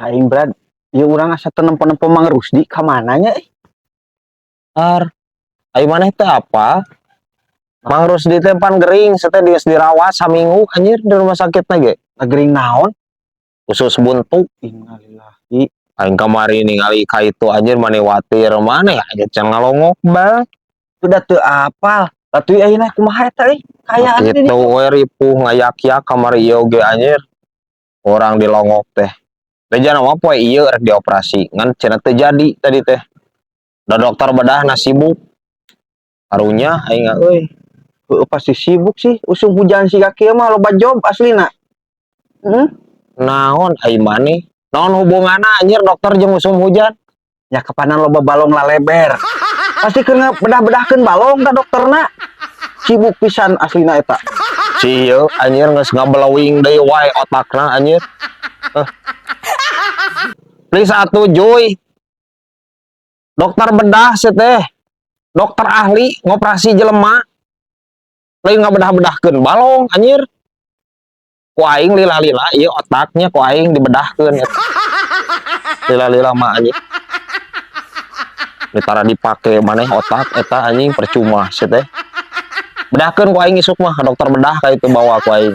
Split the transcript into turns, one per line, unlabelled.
Aing, Brad, ieu urang asa teu nempo-nempo Mang Rusdi ka mana nya eh?
Tar. Ayo, maneh teh apa? Mang Rusdi teh pan gering, teh geus dirawat saminggu anjir di rumah sakit ge.
Gering naon?
Usus buntu.
Innalillahi.
Aing kamari ningali ka itu anjir, maneh watir maneh aja can ngalongok ba.
Udah teu apal. Atuh ayeuna kumaha eta euy? Kaayaan
Gitu we ripuh ngayak-yak kamari ieu ge anjir. Orang dilongok teh. Rencana mah poe ieu rek dioperasi, ngan cenah teu jadi tadi teh. Da dokter bedahna sibuk. Karunya aing euy.
Heueuh, pasti sibuk sih, usum hujan siga kieu mah loba job aslina. Heeh.
Naon ai maneh? Naon hubunganna anjir dokter jeung usum hujan?
Ya kapanan loba balong laleber. Pasti keur bedah-bedahkeun balong da dokterna. Sibuk pisan aslina eta.
Si ieu anjir geus ngablowing deui wae otakna anjir. Eh. Please atuh, Joy. Dokter bedah sih teh. Dokter ahli ngoperasi jelema. Lain ngabedah-bedahkeun balong anjir. Ku aing lila-lila ieu otaknya ku aing dibedahkeun eta. Lila-lila mah anjir. Ditara dipake maneh otak eta anjing, percuma sih teh. Bedahkeun ku aing isuk mah ka dokter bedah ka itu bawa ku aing.